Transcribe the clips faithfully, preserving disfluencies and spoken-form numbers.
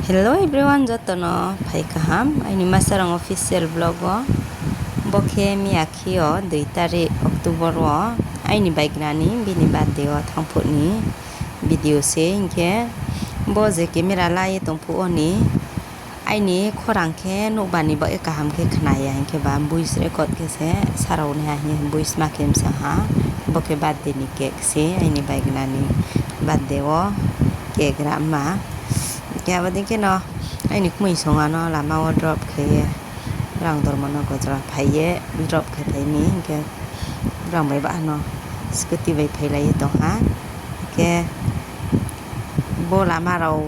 Hello everyone, joto no phai kaham aini Masarang official vlog o. Bo khe miya khe yo dui tarik October wo aini baignani bini birthday wo thanng phuh ni video se hing khe, bo je camera la ye tong phuh wo ni aini khorang khe nouhba ni baoh ye kaham khe khna ya hing khe ba voice record khe se sa rao naiha hing ye voice ma khe msang ha. Bo khe birthday ni cake se aini baignani birthday wo cake ra ma. Hing khe abo dei khe no aini kmui song ano lama wo drop khe ye, brang Dharmanagar jora phai ye drop khe phai mi hing khe brang bai bahano scooty bai phailai ye tong ha. Hing khe bo lama rao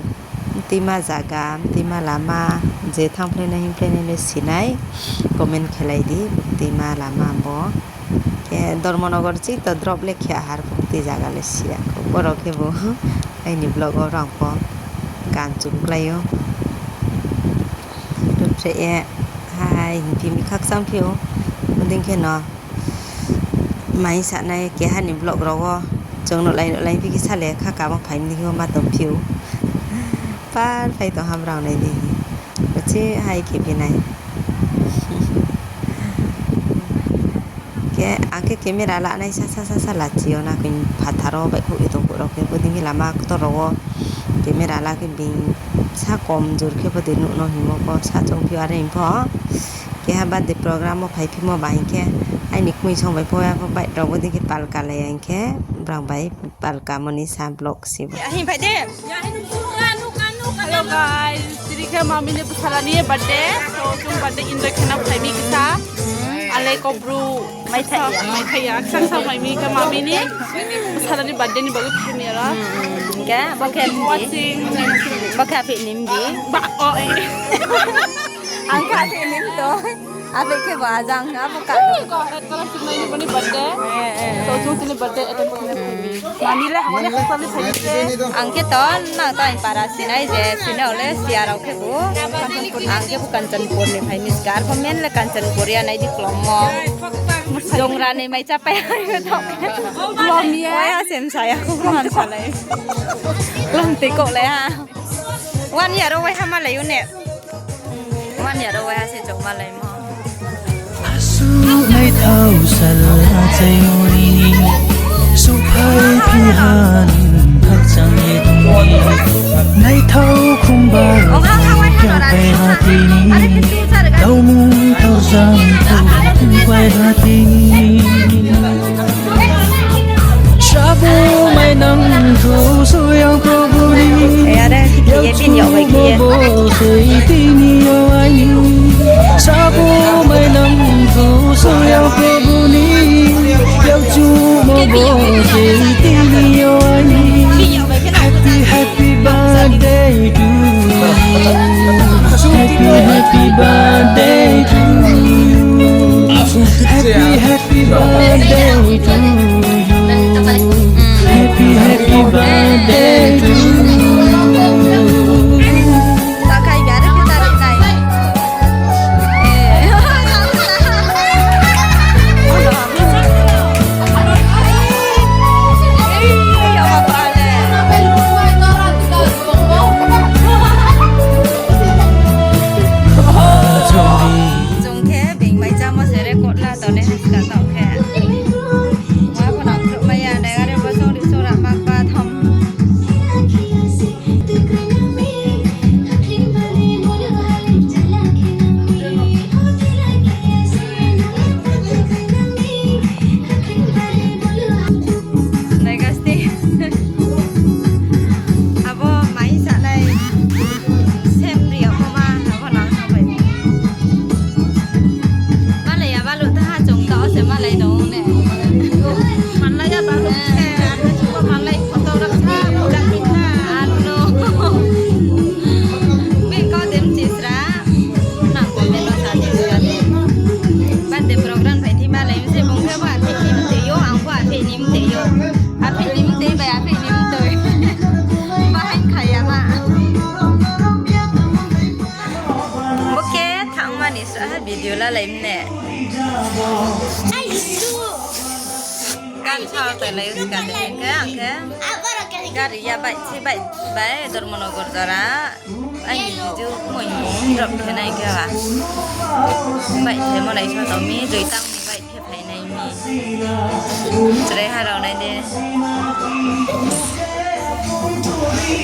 mtuima zaga, mtuima lama, je thanngphlai nai hingphlai nai le si nai, comment khelai di, mtuima lama bo. Khe Dharmanagar ching to drop le khe ahar pho mtui zaga le si ya kho. Boro khe bo aini vlog wo rang pho kanchum klái ou. Ruphreh ye, hai, hing phi mi khakchang phi ou. Bodei khe no mai sanai keha ni vlog rao wo chung nuhlai nuhlai phi khe sa le kha kamo phai mi dei khe ma tong phi ou. Par phai tong ha brao nai di. Uchih hai khe phi nai. Khe ang khe camera lanai sa sa sa sa lachi yo na khe phathar wo baihkhouh ye tong phuh rao khe bodei khe lama ktor rao wo camera la khe bini sa kom jor khe bodei nuh no hingmo pho sa choung phi ou are hing pho. Keha birthday program wo phai phimo ba hing khe aini kmui song bai pho ya pho bike rao bodei khe pal kalai ya hing khe brang bai pal kamo ni sa vlog se bo. Hello guys, tini khe mami ni bsala ni birthday. So chung birthday enjoy khe na phai mi kisa. Alai kobru mai thai ya, mai thai ya. Kisa kisa phai mi khe mami ni bsala ni birthday ni bagwi phai mi aro. Hing khe bo khe mdi. Bo khe aphih ni mdi. Ba o e. Ang khe aphih ni mdi. Aphih khe bo ajang abo ka. Red color chumnai ni boni birthday. So chung tini birthday attend khe na phai mi. Mami le hamo le kosol ni phai mi se. Ang khe to nang to ang para sinai je sina ole siya rao khe bo. Ang khe bo Kanchanpur ni phai mi ska. Arpho men le Kanchanpur ya nai di klommo. Jongra ni mai chapai ha to. Klom ya sem saya ko man salai. Klom te ko le ha. One year away ha ma lai une. One year away ha se chong ma lai mo. Asuh naithao sal achaimoni, souhphai phi ha ning khakchang ye tongni. Naithao khumba, o ha ha wai ha nora, phai ha tini. Are khe tu char ga. Taumung taujang tu phai ha tini. Sabo mai nang tho soyang Prabhu ni. Eh, are, ye bin yok bai khe ye. Sabo mai nang tho soyang Prabhu ni. Yau chu mo bo se tini yo ani. Happy, happy birthday to you. Happy, happy birthday to you. Happy, happy Happy birthday to you. Happy, happy birthday to you. Chung khe bing mai chamo se record la tongnai ha ska tong khe. Wa pho nang khruh mai ya, nai gari bo song ri sora mak ba thom. Nai gasti. Abo mai sanai. Sem ri abo ma, abo nang thanng bai. Malai ya balu tha chung tao se malai no ne. Malai ya balu se, abo chung malai photo rap sa, budak ni tha, ano. Bini kau dem chisra. Nang comment no sa di sra. Birthday program phai thi malai mi se bung khe ba aphih ni mtei yo, ang bo aphih ni mtei yo. Aphih ni mtei bai aphih ni mtei. Bahai kha ya ma. Bo khe thangma ni sra ha video lalai mne. Gan sao tai lai uska de khe ang khe. Gari ya bai si bai bai Dharmanagar jora. Aini video moi drop khe nai khe ba. Bai khe mo nai sa tong mi, joi tang ni bai khe phai nai mi. Chrai ha rao nai de.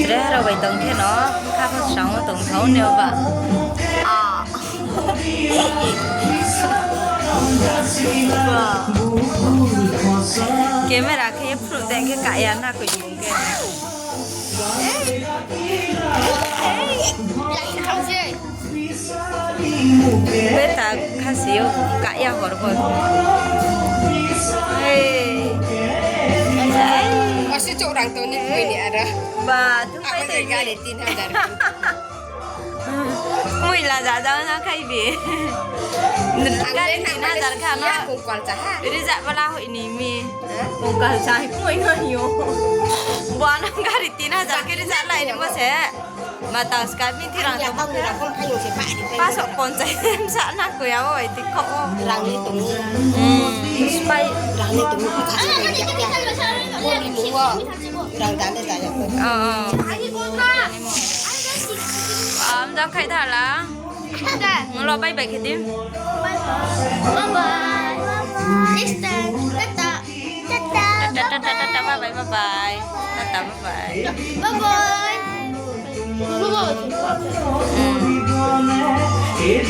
Chrai ha rao bai tong khe no, kha pho sang wo tong thao ne ba. Ah. Camera khe phruh de khe kaya na koi ni khe. Beta khasi yo kaya hor bo. Hey. Ase chouh rang tong ni koi ni ara. Ba, thung pai tei gari tin hajar. Moi la ja ja na khai bi. Gari tin hajar kha na. Kongkal cha ha. Ri ja bala hoi ni mi. Kongkal cha hi moi no yo. Bo ano gari tin hajar khe ri ja lai ni mo se. Mata skar ni thi rang tong. Paso ponchai sa na koi abo bai ti kho. Rang ni tong. Hmm. Spai rang ni tong. Rang da le da ya. Oh, oh. Am da khai tha la. Nung lo bye bye khe di. Bye bye. Next time. Tata. Tata, tata, tata, bye bye, bye bye. Tata, bye bye. Bye bye. Hmm.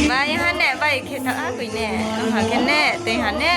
Bye ha ne, bye khe tha, a, koi ne. Tong ha khe ne, tei ha ne.